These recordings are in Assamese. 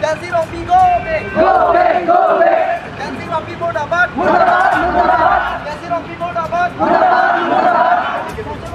Tenzing Rongpi go back! Go back! Go back! Tenzing Rongpi murdabad! Murdabad! Murdabad! Tenzing Rongpi murdabad! Murdabad! Murdabad!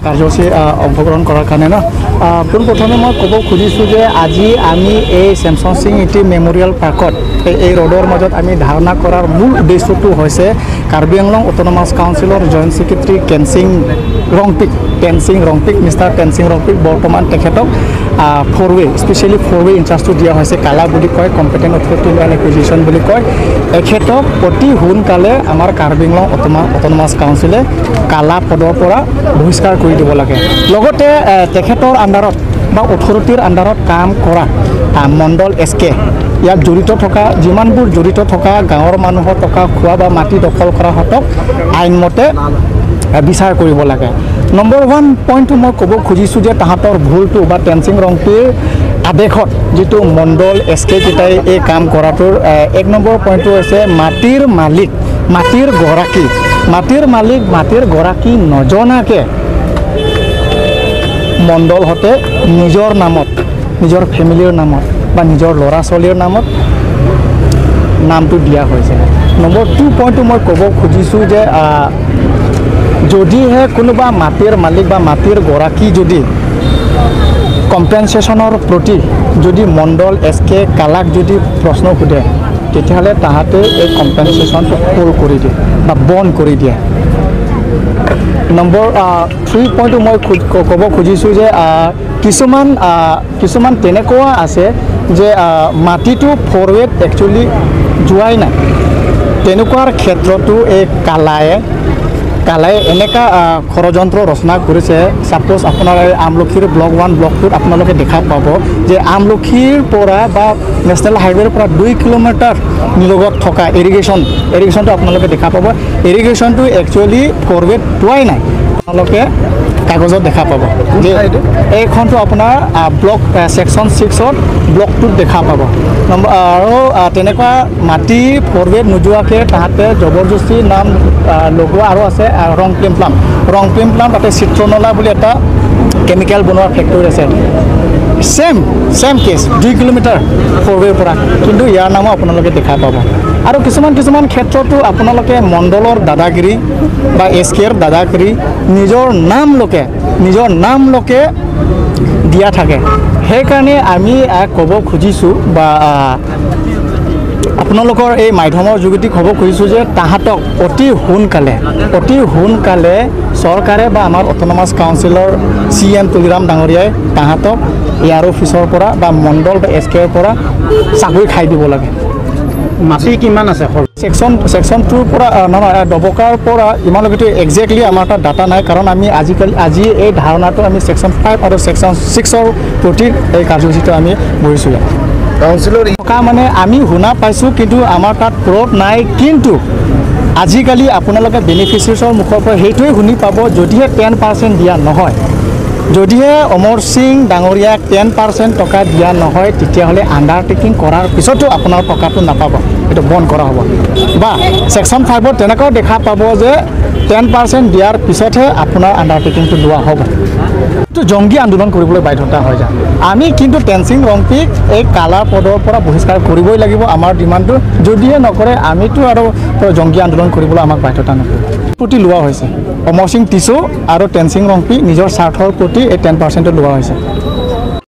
কাৰ্যসূচী অংশগ্ৰহণ কৰাৰ কাৰণে ন পোনপ্ৰথমে মই ক'ব খুজিছোঁ যে আজি আমি এই চেমচন সিং ইটি মেম'ৰিয়েল পাৰ্কত এই ৰোডৰ মাজত আমি ধাৰণা কৰাৰ মূল উদ্দেশ্যটো হৈছে কাৰ্বি আংলং অট'নমাছ কাউন্সিলৰ জইণ্ট ছেক্ৰেটাৰী টেনচিং ৰংপিক মিষ্টাৰ টেনচিং ৰংপিক বৰ্তমান তেখেতক ফ'ৰ ৱে স্পেচিয়েলি ফ'ৰ ৱে ইনচাৰ্জটো দিয়া হৈছে, কালা বুলি কয়, কম্পিটেণ্ট অথৰিটি এণ্ড একুইজিশ্যন বুলি কয়। এখেতক অতি সোনকালে আমাৰ কাৰ্বি আংলং অট'নমাছ কাউন্সিলে কালা পদৰ পৰা বহিষ্কাৰ কৰি দিব লাগে। লগতে তেখেতৰ আণ্ডাৰত বা অথৰিটিৰ আণ্ডাৰত কাম কৰা মণ্ডল এছ কে ইয়াত জড়িত থকা যিমানবোৰ জড়িত থকা গাঁৱৰ মানুহৰ টকা খোৱা বা মাটি দখল কৰাহঁতক আইনমতে বিচাৰ কৰিব লাগে। নম্বৰ 1 পইণ্টটো মই ক'ব খুজিছোঁ যে তাহাঁতৰ ভুলটো বা টেনচিং ৰংপিৰ আদেশত যিটো মণ্ডল এছ কে কেইটাই এই কাম কৰাটোৰ 1 নম্বৰ পইণ্টটো হৈছে মাটিৰ মালিক মাটিৰ গৰাকী মাটিৰ মালিক মাটিৰ গৰাকী নজনাকৈ মণ্ডলহঁতে নিজৰ নামত নিজৰ ফেমিলিৰ নামত বা নিজৰ ল'ৰা ছোৱালীৰ নামত নামটো দিয়া হৈছে। নম্বৰ 2 পইণ্টটো মই ক'ব খুজিছোঁ যে যদিহে কোনোবা মাটিৰ মালিক বা মাটিৰ গৰাকী যদি কম্পেনচেশ্যনৰ প্ৰতি যদি মণ্ডল এছ কে কালাক যদি প্ৰশ্ন সোধে তেতিয়াহ'লে তাহাঁতে এই কম্পেনচেশ্যনটো হোল্ড কৰি দিয়ে বা বন্ধ কৰি দিয়ে। নম্বৰ 3 পইণ্টটো মই ক'ব খুজিছোঁ যে কিছুমান কিছুমান তেনেকুৱা আছে যে মাটিটো ফৰৱেড একচুৱেলি যোৱাই নাই, তেনেকুৱাৰ ক্ষেত্ৰতো এই কালাই এনেকুৱা ষড়যন্ত্ৰ ৰচনা কৰিছে। ছাপ'জ আপোনাৰ এই আমলখিৰ ব্লক 1 ব্লক 2ত আপোনালোকে দেখা পাব যে আমলখিৰ পৰা বা নেশ্যনেল হাইৱেৰ পৰা 2 কিলোমিটাৰ নিলগত থকা ইৰিগেশ্যনটো আপোনালোকে দেখা পাব। ইৰিগেশ্যনটো একচুৱেলি ফৰৱেড পোৱাই নাই, আপোনালোকে কাগজত দেখা পাব যে এইখনটো আপোনাৰ ব্লক ছেকশ্যন 6ত ব্লক 2ত দেখা পাব। আৰু তেনেকুৱা মাটি ফৰৱেড নোযোৱাকৈ তাহাঁতে জবৰদস্তি নাম লগোৱা আৰু আছে ৰংপ্লিম প্লাম তাতে চিত্ৰনলা বুলি এটা কেমিকেল বনোৱা ফেক্টৰী আছে, ছেম কেছ 2 কিলোমিটাৰ ফৰৱেৰ পৰা, কিন্তু ইয়াৰ নামো আপোনালোকে দেখা পাব। আৰু কিছুমান কিছুমান ক্ষেত্ৰতো আপোনালোকে মণ্ডলৰ দাদাগিৰি বা এছ কেৰ দাদাগিৰি নিজৰ নাম লোকে দিয়া থাকে। সেইকাৰণে আমি ক'ব খুজিছোঁ বা আপোনালোকৰ এই মাধ্যমৰ যোগেদি ক'ব খুজিছোঁ যে তাহাঁতক অতি সোনকালে চৰকাৰে বা আমাৰ অট'নমাছ কাউন্সিলৰ চি এম তুলিৰাম ডাঙৰীয়াই তাহাঁতক এয়াৰ অফিচৰ পৰা বা মণ্ডল বা এছ কেৰ পৰা চাকৰি খাই দিব লাগে। মাটি কিমান আছে? ছেকশ্যন 2ৰ পৰা নহয় ডবকাৰ পৰা ইমানলৈকেতো একজেক্টলি আমাৰ তাত ডাটা নাই, কাৰণ আমি আজি এই ধাৰণাটো আমি ছেকশ্যন 5 আৰু ছেকশ্যন 6ৰ প্ৰতি এই কাৰ্যসূচীটো আমি বহিছোঁ। কাউন্সিলৰ থকা মানে আমি শুনা পাইছোঁ কিন্তু আমাৰ তাত প্ৰুফ নাই, কিন্তু আজিকালি আপোনালোকে বেনিফিচিয়াৰ্ছৰ মুখৰ পৰা সেইটোৱে শুনি পাব, যদিহে 10% দিয়া নহয় যদিহে অমৰ সিং ডাঙৰীয়াক 10% টকা দিয়া নহয়, তেতিয়াহ'লে আণ্ডাৰটেকিং কৰাৰ পিছতো আপোনাৰ টকাটো নাপাব, এইটো বন্ধ কৰা হ'ব। বা ছেকশ্যন 5ত তেনেকুৱাও দেখা পাব যে 10% দিয়াৰ পিছতহে আপোনাৰ আণ্ডাৰটেকিংটো লোৱা হ'ব। এইটো জংগী আন্দোলন কৰিবলৈ বাধ্যতা হৈ যায়। আমি কিন্তু টেনচিং ৰংপিক এই কালাৰ পদৰ পৰা বহিষ্কাৰ কৰিবই লাগিব, আমাৰ ডিমাণ্ডটো। যদিহে নকৰে, আমিতো আৰু জংগী আন্দোলন কৰিবলৈ আমাক বাধ্যতা নকৰোঁ। প্ৰতি লোৱা হৈছে অমৰ সিং টিচু আৰু টেনচিং ৰংপি নিজৰ স্বাৰ্থৰ প্ৰতি এই 10%টো লোৱা হৈছে।